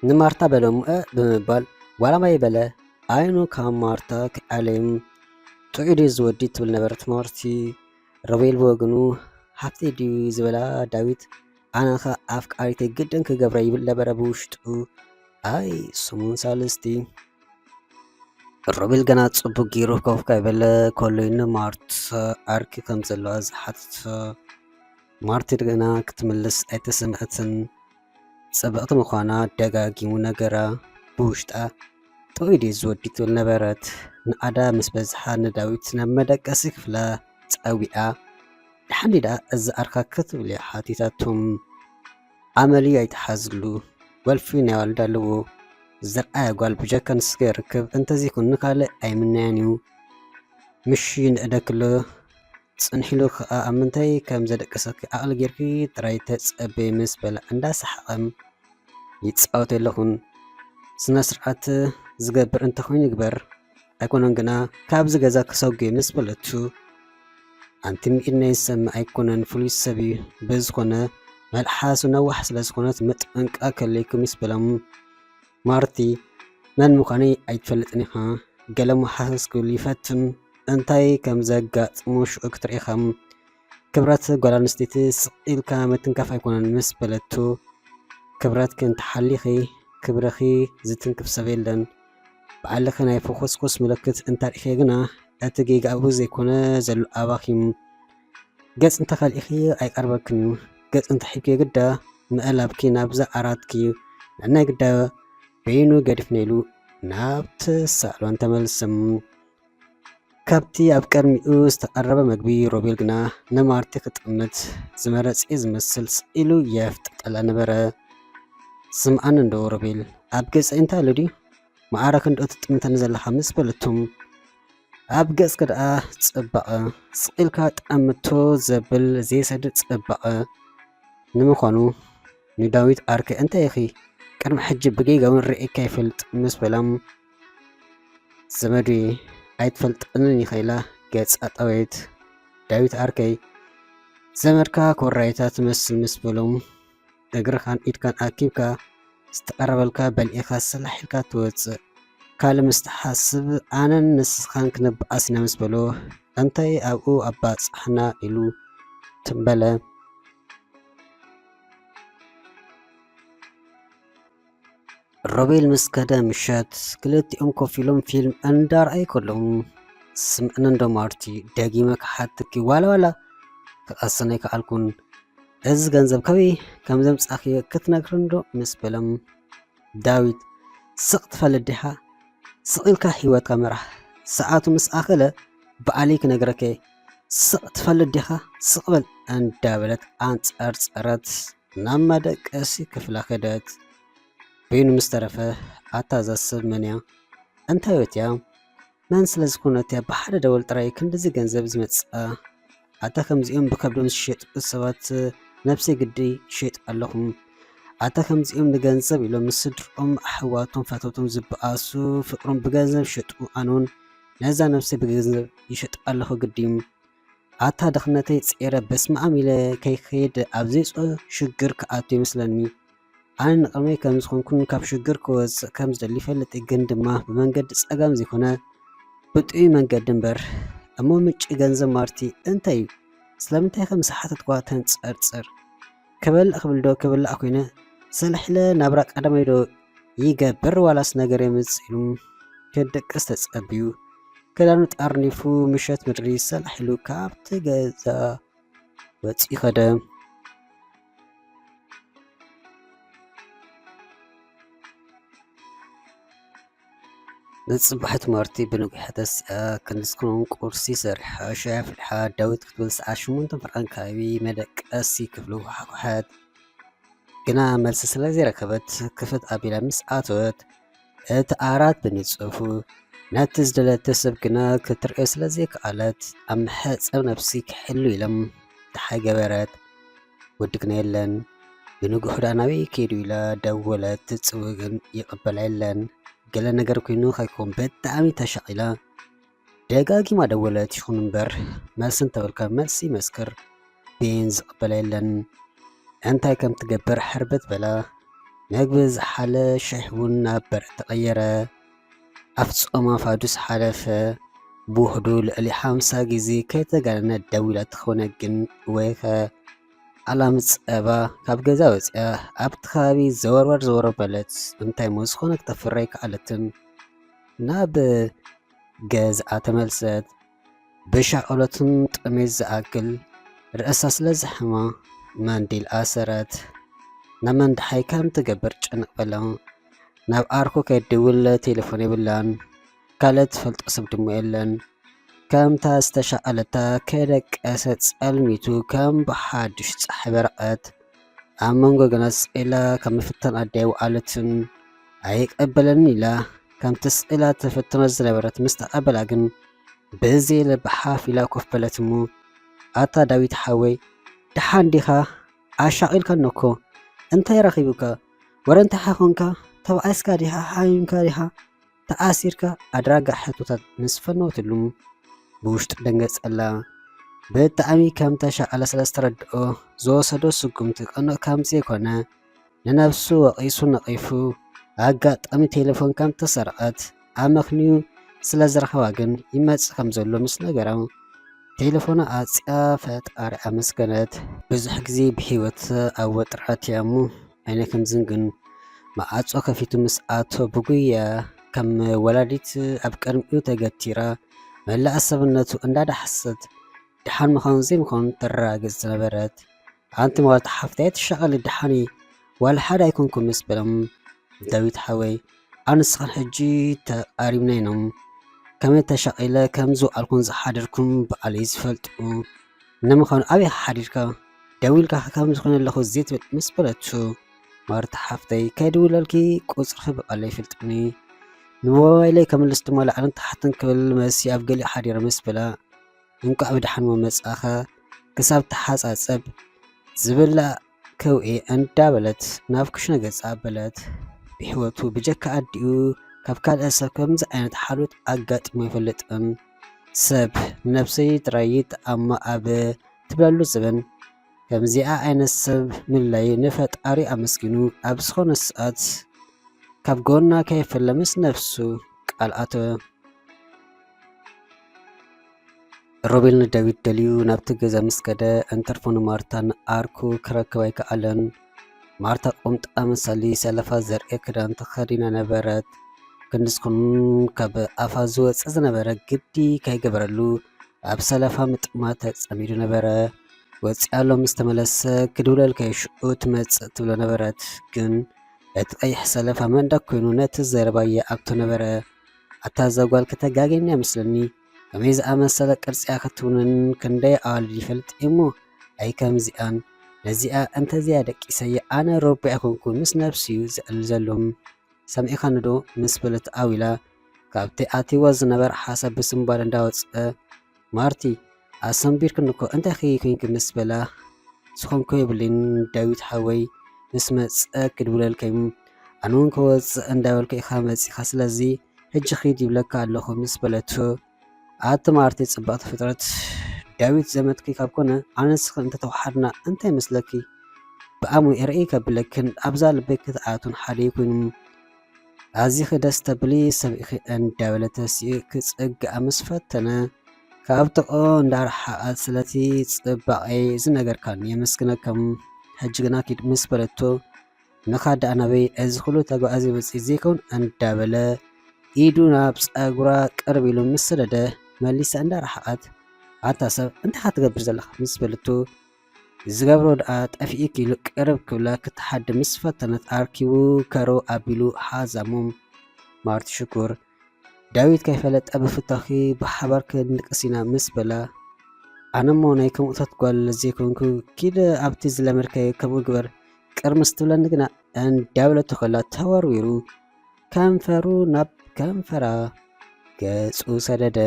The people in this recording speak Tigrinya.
ንማርታ በለሙአ ብምባል ዋላማይ በለ። ዓይኑ ካብ ማርታ ክኣለይም ጥዑይ ድዩ ዝወዲ ትብል ነበረት ማርቲ። ሮቤል ብወገኑ ሃፍተይ ድዩ ዝበላ ዳዊት ኣነኻ ኣፍቃሪተይ ግድን ክገብረ ይብል ነበረ ብውሽጡ። ኣይ ሰሙን ሳልስቲ ሮቤል ገና ጽቡቅ ገይሩ ኮፍ ካይበለ ኮሎይኒ ማርት ዓርኪ ከም ዘለዋ ዝሓተተ ማርቲ ገና ክትምልስ ኣይተሰምዐትን። ጽብቕቲ ምዃና ደጋጊሙ ነገራ ብውሽጣ። ጥዑይ ድዩ ዝወዲ ትብል ነበረት። ንኣዳ ምስ በዝሓ ንዳዊት ናብ መደቀሲ ክፍላ ጸዊዓ። ደሓን ድዩ ደኣ እዚ ዓርካ ክትብል እያ ሓቲታቶም። ኣመል እዩ ኣይትሓዝሉ። ወልፊ ናይ ዋልዳ ኣለዎ። ዝረኣያ ጓል ብጀካ ንስከ ይርክብ እንተዘይኮን ንኻልእ ኣይምነያን እዩ። ምሽ ንእደክሎ ጽንሒሉ ከኣ ኣብ ምንታይ ከም ዘደቀሰኪ ዓቕሊ ጌርኪ ጥራይ ተጸበይ ምስ በላ እንዳሰሓቐም ይጻወት የለኹን። ስነ ስርዓት ዝገብር እንተኾይኑ ይግበር ኣይኮነን ግና ካብዚ ገዛ ክሰጉ ምስ በለቱ ኣንቲ ምኢድ ናይ ዝሰምዕ ኣይኮነን ፍሉይ ሰብ እዩ። ብዝኾነ መልሓሱ ነዋሕ ስለ ዝኾነት ምጥንቃ ከለይኩም ምስ በሎም ማርቲ መን ምዃነይ ኣይትፈልጥን ኢኻ። ገለ መሓሰስ ክብል ይፈትን እንታይ ከም ዘጋጥሞ ሽዑ ክትርኢ ኢኻ። ክብረት ጓል ኣንስተይቲ ስቕ ኢልካ ምትንካፍ ኣይኮነን ምስ በለቱ ክብረትኪ እንተሓሊኺ ክብርኺ ዝትንክፍ ሰብ የለን። ባዕልኺ ናይ ፍኹስኩስ ምልክት እንተርኢኺ ግና እቲ ጌጋ ኣብኡ ዘይኮነ ዘሎ ኣባኺ እዩ። ገጽ እንተኸሊእኺ ኣይቀርበክን እዩ። ገጽ እንተሒብኪ ግዳ ምእላብኪ ናብዛ ዓራትኪ እዩ። ንዕናይ ግዳ በይኑ ገዲፍና ኢሉ ናብቲ ሳሎን ተመልስም። ካብቲ ኣብ ቅድሚኡ ዝተቐረበ መግቢ ሮቤል ግና ንማርቲ ክጥምት ዝመረጸ ዝመስል ስቕ ኢሉ የፍጥጠላ ነበረ። ስምዓኒ እንዶ ሮቤል፣ ኣብ ገጸይ እንታይ ኣሎ ድዩ? መዓረ ክንድኦ ትጥምተኒ ዘለኻ ምስ በለቶም፣ ኣብ ገጽኪ ደኣ ጽባቐ፣ ስቕ ኢልካ ጠምቶ ዘብል ዘይሰድድ ጽባቐ። ንምዃኑ ንዳዊት ዓርከይ እንታይ ኢኺ? ቅድሚ ሕጂ ብጌጋ እውን ርእየካ ይፈልጥ ምስ በሎም፣ ዘመዱየ ኣይትፈልጠንን ኢኻ ኢላ ገጻ ጠወየት። ዳዊት ዓርከይ ዘመድካ ኮራይታ ትመስል ምስ በሎም፣ እግርኻን ኢድካን ኣኪብካ ዝተቐረበልካ በሊዕኻ ሰላሕ ኢልካ ትወጽእ። ካልእ ምስ ትሓስብ ኣነን ንስኻን ክንበኣስ ኢና ምስ በሎ፣ እንታይ ኣብኡ ኣባጽሓና ኢሉ ትም በለ። ሮቤል ምስ ከደ ምሸት ክልቲኦም ኮፍ ኢሎም ፊልም እንዳረኣዩ ከለዉ ስምዕኒ እንዶ ማርቲ ደጊመ ክሓትኪ ዋላ ዋላ ክቐሰን ኣይከኣልኩን። እዚ ገንዘብ ከበይ ከም ዘምጻእክዮ ክትነግርኒ ዶ ምስ በሎም ዳዊት ስቕ ትፈልጥ ዲኻ? ስቕ ኢልካ ህይወትካ ምራሕ። ሰዓቱ ምስ ኣኸለ ባዕለይ ክነግረከ። ስቕ ትፈልጥ ዲኻ? ስቕ በል እንዳበለት ኣንጸርጸረት ናብ መደቀሲ ክፍላ ከደት። በይኑ ምስ ተረፈ ኣታ እዛ ሰብ መን እያ? እንታይ ወትያ? መን ስለ ዝኾነት እያ ብሓደ ደወል ጥራይ ክንድዚ ገንዘብ ዝመጽኣ? ኣታ ከምዚኦም ብከብዶም ዝሸጡ ሰባት ነብሰይ ግዲ ይሸይጥ ኣለኹም። ኣታ ከምዚኦም ንገንዘብ ኢሎም ምስ ስድርኦም ኣሕዋቶም ፈተውቶም ዝበኣሱ ፍቅሮም ብገንዘብ ዝሸጡ ኣነውን ነዛ ነብሰይ ብገንዘብ ይሸጥ ኣለኹ ግዲ። ኣታ ድኽነተይ ጼረ በስመኣም ኢለ ከይኸይድ ኣብ ዘይፅኦ ሽግር ክኣቱ ይመስለኒ። ኣነ ንቕድመይ ከም ዝኾንኩን ካብ ሽግር ክወፅእ ከም ዝደሊ ይፈልጥ፣ ግን ድማ ብመንገዲ ፀጋም ዘይኮነ ብጥዑይ መንገዲ እምበር። እሞ ምንጪ ገንዘብ ማርቲ እንታይ እዩ? ስለምንታይ ከም ዝሓተትኳ ተንፀርፅር። ክበልዕ ክብል ዶ ክብላዕ ኮይነ ሰላሒለ ናብራ ቀዳማይ ዶ ይገብር ዋላስ ነገር የምፅእ ኢሉ ክድቅስ ተፀብዩ ክዳኑ ጠርኒፉ ምሸት ምድሪ ሰላሕ ኢሉ ካብቲ ገዛ ወፂኡ ኸደ። ንጽባሕ ትምህርቲ ብንግሆ ተሲኣ ክንድስክሮም ቁርሲ ሰሪሓ ሻሂ ኣፍሊሓ ዳዊት ክትብል ሰዓት ሸሞንተ ፍርቓን ከባቢ መደቀሲ ክፍሉ ኳሕኳሐት። ግና መልሲ ስለ ዘይረከበት ክፍት ኣቢላ ምስ ኣተወት እቲ ዓራት ብንጹፉ ነቲ ዝደለቶ ሰብ ግና ክትርእዮ ስለ ዘይከኣለት ኣብ መሕጸብ ነብሲ ክሕሉ ኢሎም ደሓይ ገበረት። ወዲ ግና የለን። ብንግሆ ደኣ ናበይ ከይዱ ኢላ ደወለት ትጽውዕ ግን ይቕበላ የለን። ገለ ነገር ኮይኑ ከይኮን ብጣዕሚ ተሻቒላ ደጋጊማ ደወለት ይኹን እምበር መልሲ እንተበልካ መልሲ ይመስክር ቤን ዝቕበላ የለን። እንታይ ከም ትገብር ሕርብት በላ። መግቢ ዝሓለ ሻሂ እውን ናብ በረድ ተቐየረ። ኣፍጾማ ፋዱስ ሓለፈ። ብውሕዱ ልዕሊ ሓምሳ ግዜ ከይተጋነነ ደዊላ ተኾነ ግን ወይኸ ኣላም ጸባ ካብ ገዛ ወጺኣ ኣብቲ ከባቢ ዘወርወር ዘወር በለት። እንታይ እሞ ዝኾነ ክተፍርይ ከኣለትን። ናብ ገዝኣ ተመልሰት። ብሻቕሎትን ጥሜት ዝኣክል ርእሳ ስለ ዘሕማ መንዲል ኣሰረት። ንመን ደሓይ ከም ትገብር ጭንቕ በላ። ናብ ዓርኩ ከይትድውል ቴሌፎን የብላን። ካልእ ትፈልጦ ሰብ ድማ የለን። ከምታ ዝተሻቐለታ ከይደቀሰ ጸልሚቱ ከም ብሓድሽ ጸሓይ በረቐት ኣብ መንጎ ገና ስቕ ኢላ ካብ ምፍታን ኣደይ ኣይወዓለትን። ኣይቀበለንን ኢላ ከምቲ ስቕ ኢላ ትፍትኖ ዝነበረት ምስ ተቐበላ ግን ብዘይ ልቢ ሓፍ ኢላ ኮፍ በለት እሞ፣ ኣታ ዳዊት ሓወይ፣ ደሓን ዲኻ? ኣሻቒልካኒ እኮ። እንታይ ረኺቡካ? ወረ እንታይ ሓኾንካ? ተባኣስካ ዲኻ? ሓሚምካ ዲኻ? ተኣሲርካ? ኣድራጋ ሕቶታት ምስ ፈነወትሉ፣ ብውሽጡ ደንገጸላ። ብጣዕሚ ከም ተሻቐለ ስለ ዝተረድኦ፣ ዝወሰዶ ስጉምቲ ቅኑዕ ከም ዘይኮነ ንነብሱ ወቒሱ ነቒፉ፣ ኣጋጣሚ ቴሌፎን ከም ተሰረቐት ኣመኽንዩ ስለ ዝረኸባ ግን ይመጽእ ከም ዘሎ ምስ ነገራ፣ ቴሌፎና ኣጽያ ፈጣሪ ኣመስገነት። ብዙሕ ግዜ ብህይወት ኣብ ወጥረት እያ እሞ፣ ኣይነ ከምዝን ግን መዓጾ ከፊቱ ምስ ኣቶ ብጉያ ከም ወላዲት ኣብ ቅድሚኡ ተገቲራ፣ መላእ ሰብነቱ እንዳዳሕሰት ደሓን ምዃኑ ዘይምዃኑ ተረጋግጽ ዝነበረት። ኣንቲ ማልታ ሓፍተይ ትሻቐሊ ደሓን እየ፣ ዋላ ሓደ ኣይኮንኩ ምስ በሎም፣ ዳዊት ሓወይ ኣንስኻን ሕጂ ተቓሪብና ኢና። ከመይ ተሻቒለ ከም ዝውዓልኩን ዝሓደርኩን በዓለይ ዝፈልጡ። ንምዃኑ ኣበይ ሓዲርካ? ደዊልካ ከም ዝኾነ ኣለኹ ዘይትብል ምስ በለቱ፣ ማርታ ሓፍተይ ከይድውለልኪ ቁጽርኺ ብቐለይ ይፍልጥኒ። ንሞባይለይ ከምልስ ድማ ላዕልን ታሕትን ክብል መሲ ኣብ ገሊኡ ሓዲረ ምስ በላ፣ እንቋዕ ብደሓን መጻእኻ ክሳብ ተሓጻጸብ ዝብላዕ ከውዒ እንዳበለት ናብ ክሽነ ገጻ ኣበለት። ብሕይወቱ ብጀካ ኣዲኡ ካብ ካልእ ሰብ ከምዚ ዓይነት ሓልዮት ኣጋጢሙ ኣይፈልጥን። ሰብ ንነብሰይ ጥራይ ይጥዓማ ኣብ ትብለሉ ዘበን ከምዚኣ ዓይነት ሰብ ምልላይ ንፈጣሪ ኣመስጊኑ ኣብ ዝኾነ ሰዓት ካብ ጎና ከይፈለ ምስ ነብሱ ቃል ኣተወ። ሮቤል ንዳዊት ደልዩ ናብቲ ገዛ ምስ ከደ፣ እንተርፎ ንማርታን ዓርኩ ክረክብ ኣይከኣለን። ማርታ ቁምጣ መሳሊ ሰለፋ ዘርኢ ክዳን ተኸዲና ነበረት። ክንዲ ዝኾን ካብ ኣፋ ዝወጽእ ዝነበረ ግዲ ከይገበረሉ ኣብ ሰለፋ ምጥማት ተጸሚዱ ነበረ። ወጺኣ ኣሎ ምስ ተመለሰ ክድውለልካ እዩ ሽዑ ትመጽእ ትብሎ ነበረት። ግን እቲ ቀይሕ ሰለፋ መንደቕ ኮይኑ ነቲ ዘረባ ይኣክቶ ነበረ። ኣታ እዛ ጓል ከተጋግየኒ እያ መስለኒ። ከመይ ዝኣመሰለ ቅርጺ እያ ክትውንን ክንደይ ኣዋልድ ይፈልጥ እሞ ኣይከምዚኣን። ነዚኣ እንተዚኣ ደቂሰያ ኣነ ረቢ ኣይኮንኩን ምስ ነብሱ እዩ ዝዕል ዘሎ። ሰሚዕኻኒ ዶ ምስ በለት ዓው ኢላ ካብቲ ኣትይዋ ዝነበረ ሓሳብ ብስንባደ እንዳወጸ ማርቲ ኣሰንቢርክኒ እኮ እንታይ ከ ኮይንኪ ምስ በላ ዝኾንኩ የብለይን ዳዊት ሓወይ ምስ መጸ ክድውለልካ እዩ ኣነ እውን ክወጽእ እንዳበልኩ ኢኻ መጺኻ ስለዚ ሕጂ ኺድ ይብለካ ኣለኹ ምስ በለቶ ኣቲ ማርቲ ጽብቕቲ ፍጥረት ዳዊት ዘመድኪ ካብ ኮነ ኣነስ ንስኺ እንተተዋሓድና እንታይ ይመስለኪ ብኣሙኤ ርእይ ከብለክን ኣብዛ ልበይ ክትኣቱን ሓደ ኮይኑ ኣዚኺ ደስ ተብሊ ሰብ ኢኺ እንዳበለ ተሲኡ ክጽግኣ ምስ ፈተነ ካብ ጥቕኡ እንዳረሓቐት ስለቲ ጽባቐይ ዝነገርካኒ የመስግነካ ሕጂ ግና ኪድ ምስ በለቶ ምኻድ ደኣ ናበይ እዚ ኩሉ ተጓዓዚ መጺእ ዘይከውን እንዳበለ ኢዱ ናብ ጸጉራ ቅርብ ኢሉ ምስ ሰደደ መሊሳ እንዳረሓቐት ኣታ ሰብ እንታይ ኢኻ ትገብር ዘለኻ ምስ በለቶ ዝገብሮ ደኣ ጠፊእኪ ኢሉ ቅርብ ክብላ ክትሓድም ምስ ፈተነት ኣርኪቡ ከረው ኣቢሉ ሓዛሞም። ማርቲ ሽኩር ዳዊት ከይፈለጠ ብፍታኺ ብሓባር ክንድቅስ ኢና ምስ በላ ኣነሞ ናይ ከምኡታት ጓል ዘይኮንኩ ኪድ ኣብቲ ዝለመድካዮ ከምኡ ግበር ቅርምስ ትብለኒ ግና እንዳበለቶ ከላ ተወርዊሩ ከንፈሩ ናብ ከንፈራ ገጹ ሰደደ።